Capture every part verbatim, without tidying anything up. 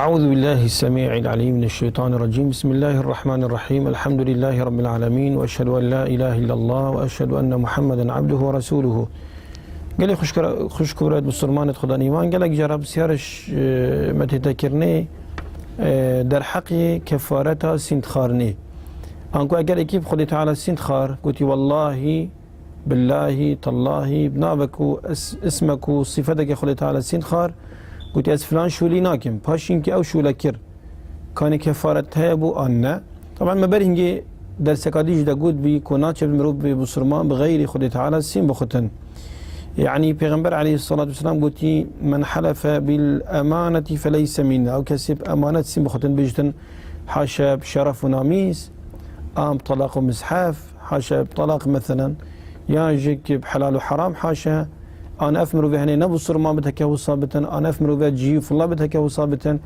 أعوذ بالله السميع العليم من الشيطان الرجيم. بسم الله الرحمن الرحيم. الحمد لله رب العالمين، وأشهد أن لا إله إلا الله، وأشهد أن محمدا عبده ورسوله. Gelê xuşk-, xuşk û birayet musulmanêt Xudan îman, gelek cara pisyariş, e, me tête kirinê, e, derheqê kefareta sînd xwarinê. Anku eger ekî bi Xwedê Teala sînd xwar, gotî, "Wellahî, billahî, tallahî, bi navek û is-, ismek û sîfeteke Xwedê Teala sînd xwar, gotî, ez filan şûlî nakim." Paşîn ki ew şûle kir, kanê kefaret heye bû an ne? Taban me ber hingê derseka dî jî de got bî ku naçe bi mirov bê bisurman bi xeyrî Xwedê Teala sîn bixutin. Yanî Pêxember aleyhissalatu vesselam gotî, "Men helefe bil emaneti feleyse minna." Ew kesê bi emanet sîn bixutin, bêjtin, "Haşa bi şeref û namîs, an bi talaq û mizhef, haşa bi talaq meselen, yan jî ki bi helal û heram haşa, an ev mirovê henê ne bisurman bi teke wisa bitin, an ev mirove cihî û filla bi teke wisa bitin."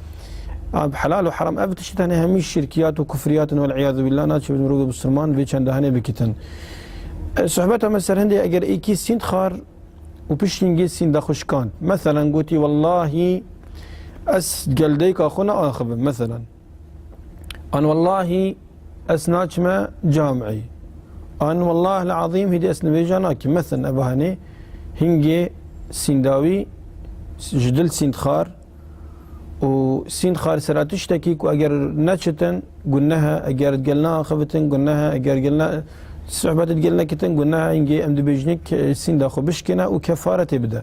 An bi helal û heram ev tişt henê hemî şirkiyat û kufriyat in, wel iyazu billah, naçe bi mirovê bisurman vê çenda henê bikitin. E, sohbeta me ser hindê eger êkî sînd xar û piştî hingê sînda xwe şikand. Meselen gotî, "Wellahî ez gel dayika xwe naaxivim." Meselen. An wellahî ez naçime camî. An wellahil azîm hîdî ez nivêja nakim. Mesen ev hanê hingê sînda wî ji dil sînd xar û sînd xar sera tiştekî ku eger neçitin guneh e, eger gel naaxivitin guneh e, eger gel ne-, sohbet gel nekitin guneh e, hingê em dibêjin ke sînda xwe bişkine û kefaretê bide.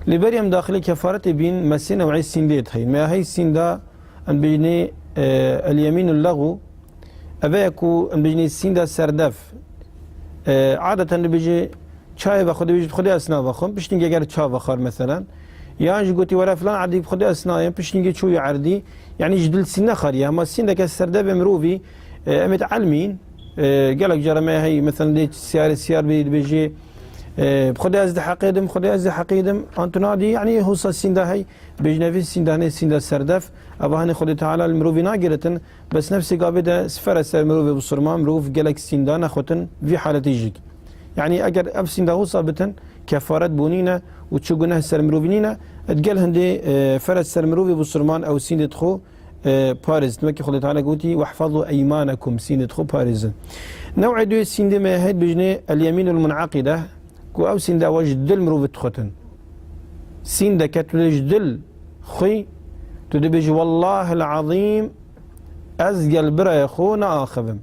Lê berî em daxilê kefaretê bîn, me sê new'ê sîndê diheyîn. Me ya hey sînda Em dibêjinê, e, el-yemînul lexû. Eve ye ku em dibêjinê sînda serdef. E, adeten dibêje çayê vexwe, dibêje, "Bi Xwedê ez navexwim." Piştî hingê eger ça vexwar meselen. Yan jî gotî, "Were filan erdî bi Xwedê ez nayêm." Piştî hingê çû wî erdî. Yanî ji dil sîn nexwariye. Hema sîndeke serdevê mirovî, e, em ê elmîn. E, gelek cara me hey, meselen dê siyarê siyar bê dibêje, e, "Bi Xwedê ez diheqêdim, bi Xwedê ez diheqêdim." An tu nadî, yanî husa sînda hey. Bêjnevî sînda, hanê sînda serdef, eva hanê Xwedê Teala li mirovî nagiritin, bes nefsê gavê de sifere ser mirovê bisurman, mirov gelek sînda nexwetin vî haletî jîk. Yanî eger ev sînda wisa bitin, kefaret bo nîne û çi guneh ser mirovî nîne, digel hindê, e, fere ser mirovê bisurman ew sîndê xwe, e, parêzin. Wekî Xwedê Teala gotî, "Wehfazû eymanekum", sîndê xwe parêzin. New'ê duyê sîndê me heyt bijnê el-yemînul munaqide, ku ew sînda we ji dil mirovî dixwetin. Sîndeke tu dê ji dil xwî, tu dibêjî, "Wellahil azîm, ez gel birayê xwe naaxivim."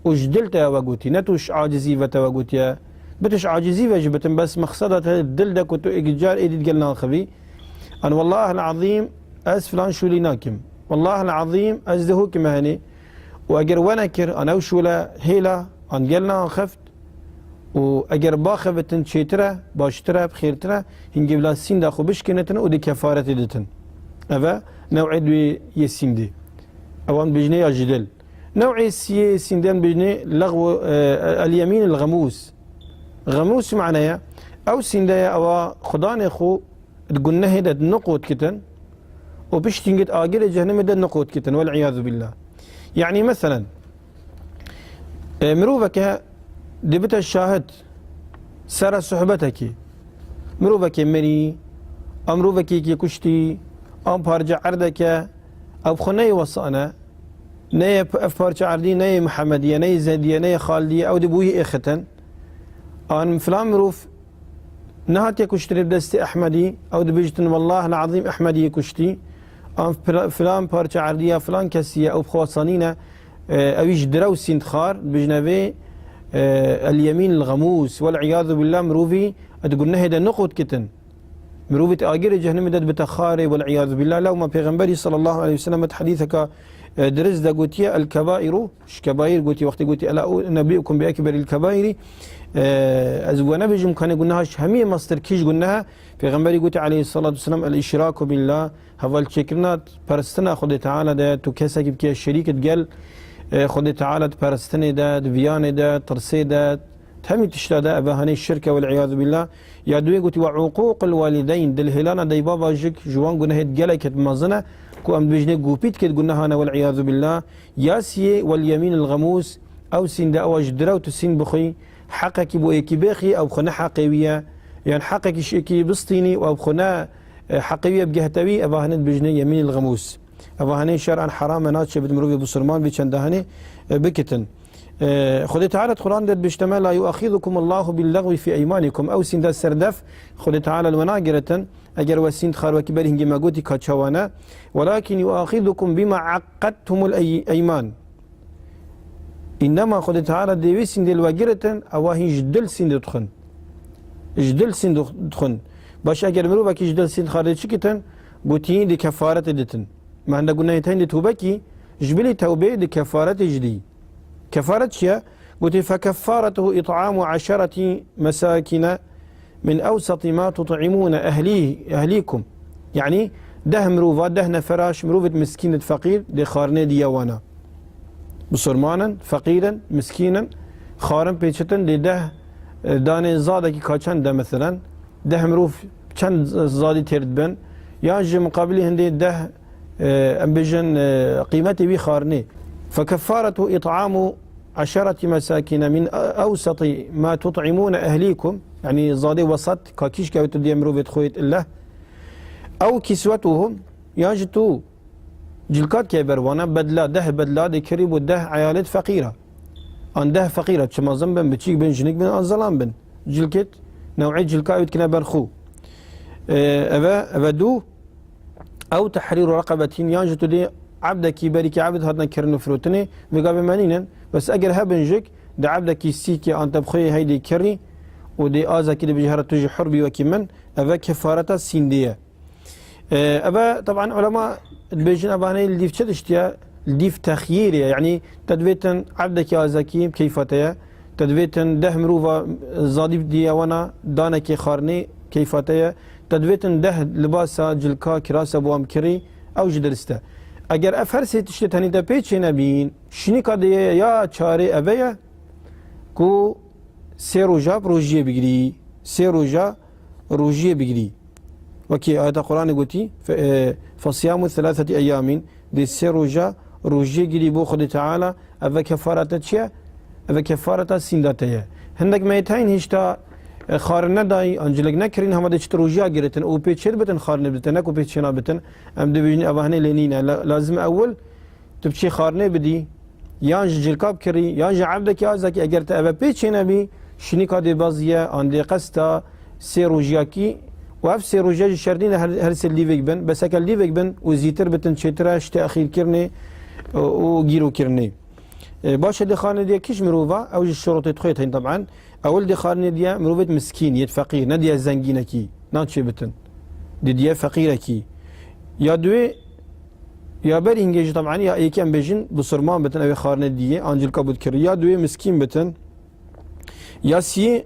Û ji dil te ew gotî, ne tu ji acizî ve te ew gotiye. Bi tu ji acizî ve jî bitin, bes mexseda te dil de ku tu êk car êdî digel naaxivî. An wellahil azîm, ez filan şûlî nakim. Wellahil azîm, ez dê hokime henê. Û eger we nekir, an ew şûle hêla, an gel naaxift, û eger baxevitin çêtir e, baştir e, bi xêrtir e, hingê bila sînda xwe bişkênitin û dê kefaretê ditin. Ev e new'ê duyê yê sîndê. Ewan bijnê ya ji dil. New'ê siyê sîndên bijnê lexwu, e, el-yemîn el-xemûs. Xemûs mane ye, ew sînde ye ewa xudanê xwe di gunehê de niqot kitin û piştî git agirê cehennemê de niqot kitin. Wel iyazu billah. Yanî meselen, E, miroveke dibite şahid sera sohbetekî. Mirovekê mirî, a mirovekê yekê kuştî, an parça erdeke, ew xwe neyê wesane, neyê p-, ev parça erdî, neyê Mihemedî ye, neyê Zedî ye, neyê Xaldî ye, ew dê bo wî êxitin. An filan mirov nehatiye kuştinê bi destê Ehmedî, ew dibêjtin, "Wellahil azîm Ehmedî yê kuştî." An fila-, filan parça erdî ya filan kesî ye, ew bi xwe wesanîne, e, ew jî direw sînd xar, dibêjine vê, e, el-yemîn el-xemûs, wel iyazu billah, mirovî di gunehê de niqot kitin. Mirovî di agirê cehennemê de dibite xarê, wel iyazu billah. Lewma Pêxemberî sallallahu aleyhi ve sellem di hedîseka, e, dirist de gotiye, "El-kebairu", Ji kebaîr gotî, wextê gotî, "Ela unebbiukum bi ekberil kebaîrî", e, ez we nebêjim kanê guneha ji hemiyê mestir kî ji guneha? Pêxemberî gotî aleyhissalatu vesselam, "El-işraku billah", hevalçêkirina peristina Xwedê Teala de, tu kesekî bike şerîk digel, e, Xwedê Teala di peristinê de, di viyanê de, tirsê de, Hemî tişta de eve hanê şirk e, wel iyazu billah. Ya duê gotî, "Ve uqûqul walideyn", dilhêlana dayî baba jik ji wan gunehêt gelek et mezin e, ku em dibêjinê gopî dikêt gunehan e, wel iyazu billah. Ya siyê, "Wel yemînil xemûs", ew sînde ewa ji direw tu sîn bixwî, heqekî bo êkî bêxî, ew xwe ne heqê wî ye, yan heqekî ji êkî bistînî û ew xwe ne, e, heqê wî ye bigehte wî, eva hanê dibêjinê yemînil xemûs. Eva henê şer'an heram e, naçe bit mirovê bisurman vî çenda henê, e, bikitin. E, Xwedê Teala di Quran de dibêjte me, "La yuaxizukum Allahu bil lagwi fi eymanikum." Ew sînda serdef Xwedê Teala li we nagiritin. Eger we sînd xar wekî berî hingê me gotî ka çawa ne. "Welakin yuaxizukum bima aqadtumul ey-, eyman." Înnema Xwedê Teala dê wî sîndê li we giritin, ewa hîn ji dil sîndê dixwin. Ji dil sînd dixwin. Baş eger mirovekî ji dil sînd xar dê çi kitin, gotî dê kefaretê ditin. Me hinde gunehê teyn dê tewbe kî, ji bilî tewbê dê kefaretê jî dî. Kefaret çi ye? Gotî, "Fekeffaretuhu it'amu eşereti mesakine min ewsati ma tut'imune ehli-, ehlikum." Yanî deh mirova, deh nefera ji mirovêt miskînit feqîr dê xarinê diye wana. Bisurman in, feqîr in, miskîn in, xarin pê çitin dê deh, e, danê zadekî ka çend de, meselen, deh mirov çend zadî têr dibin, yan ji miqabilî hindê deh, e, em bêjin, e, qîmetê wî xarinê. Fekeffaretu it'amu eşereti mesakine min ewsati ma tut'imune ehlikum, yanî zadê wesat ka kîşka wê tu diye mirovêt xwe yêt illeh. Ew kiswetuhum, yan ji tu cilkat ke ber wana bedla, deh bedla dê kirî bo deh eyalêt feqîra. An deh feqîra, çi mezin bin, biçîk bin, jinik bin, an zelam bin. Cilkêt, new'ê cilka ew dikine ber xwe. E, eve, eve du, ew tehrîru reqebetin, yan ji tu dê ebdekî berîkî ebd hatine kirin û firotinê, vê gavê me nînin. Bes eger hebin jik, dê ebdekî sîkê an te bi xwe yê heydê kirî û dê azakî dê bijî here tu jî hur bî wekî min, eve kefareta sîndê ye. E, eve, teban, ulema dibêjin, eva henê li dîv çi tiştî ye? Li dîv texyîrê ye. Yanî te divêtin ebdekî azakî keyfa te ye. Te divêtin deh mirova zadî diye wana danekê xarinê keyfa te ye. Te divêtin deh libasa cilka kirasa bo em kirî, ew jî dirist e. Eger ev her sê tiştê tenê te pê çênebîn, şînika dê ye ya çarê eve ye ku sê roja bi rojiyê bigirî. Sê roja rojiyê bigirî. Wekî ayeta Quranê gotî, fe-, e, "Fesiyamu thelatheti eyyamin", dê sê roja rojiyê girî bo Xwedê Teala, eve kefareta çi ye? Eve kefareta sînda te ye. Hindek me yê teyn hişta, e, xarin nedayî, an cilek nekirîn, hema dê çit rojiya giritin û pê çêd bitin, xarinê bitin, ne ku pê çêna bitin. Em dibêjin, eva henê lê nîne. La-, lazim ewil tu biçî xarinê bidî, yan ji cilka bikirî, yan ji ebdekî azakî, eger te eve pê çênebî, şînika dê baziye, an dê qesta sê rojiyakî, û ev sê rojiya jî şert nîne her, her sê lîvek bin, bes heke lîvek bin û zîtir bitin çêtir e, ji texîrkirinê û, û gîrokirinê. E, baş e, dê xarinê diye kîj mirova, ew jî şurutê xwe tên teban. Ewil dê xarinê diye mirovêt miskîn, yêt feqîr, ne diye zengînekî, nan çê bitin. Dê diye feqîrekî. Ya duê, ya berî hingê jî teban, ya êkî em bêjin, bisurman bitin, ew ê xarinê diye, an cilka bût kirî. Ya duê miskîn bitin. Ya siyê,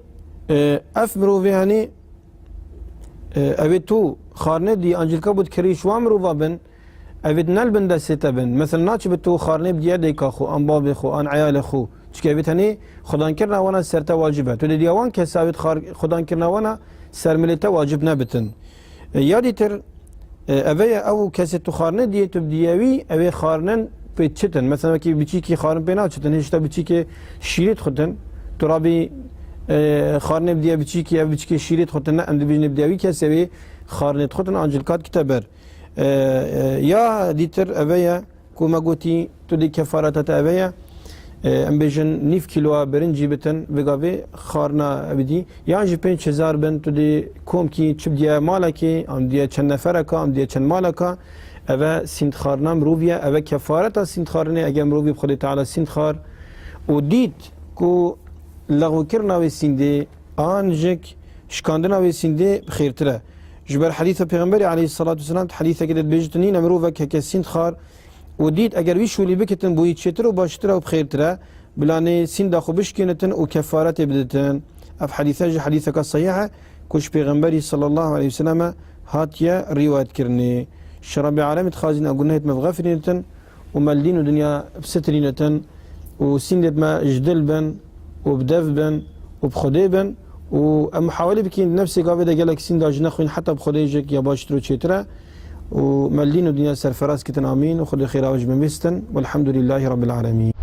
e, ev mirovê henê, e, ew ê tu xarinê diye, an cilka bût kirî, ji wan mirova bin, Evêt ne li bin destê te bin. Mesela naçe bi tu xarinê bidiye dayika xwe, an babê xwe, an eyalê xwe. Çike evêt henê xudankirina wana ser te wacib e. Tu dê diya wan kesa evêt xar-, xudankirina wana ser milê te wacib nebitin. E, ya dîtir, e, eve ye ew kesê tu xarinê diyê tu bidiye wî, ew ê xarinin pê çitin. Mesela wekî biçîkî xarin pê naçitin, hêşta biçîkê şîrê dixutin. Tu rabî, e, xarinê bidiye biçîkî, ev biçîkê şîrê dixutin, ne, em dibêjin bidiye wî kesê wê xarinê dixutin, an cilkat kite ber. E, e, ya dîtir eve ye ku me gotî, tu dê kefareta te eve ye. E, em bêjin nîv kîloa birincî bitin, vê gavê xarina ev dî. Yan jî pênc hezar bin, tu dê komkî çi bidiye malekê, an diye çend nefereka, an diye çend maleka. Eve sînd xarina mirovî ye, eve kefareta sînd xarinê, eger mirovî bi Xwedê Teala sînd xar û dît ku lexwikirina wê sîndê, an jik şikandina wê sîndê xêrtir e. Ji ber hedîsa Pêxemberê aleyhisselatu vesselam, di hedîsekê de dibêjit, nîne mirovek heke sînd xar û dît, eger wî şûlî bikitin, bo wî çêtir û baştir e û bi xêrtir e, bila nê sînda xwe bişkênitin û kefaretê biditin. Ev hedîse jî hedîseka sehîh e, ku ji Pêxemberî sallallahu aleyhi ve selleme hatiye rîwayetkirinê. Ji Rebbê Alemê dixwazîn ew gunehêt me bixefirînitin û me li dîn û dinya bisitirînitin û sîndêt me ji dil bin û bi dev bin û bi Xwedê bin û em muhawelê bikin di nefsê gavê de gelek sînda ji nexwîn heta bi Xwedê jik ya baştir û çêtir e û me li dîn û dinya serferaz kitin, amîn, û Xwedê xêra we ji me bîstin. Welhamdulîllahî Rebbil Alemîn.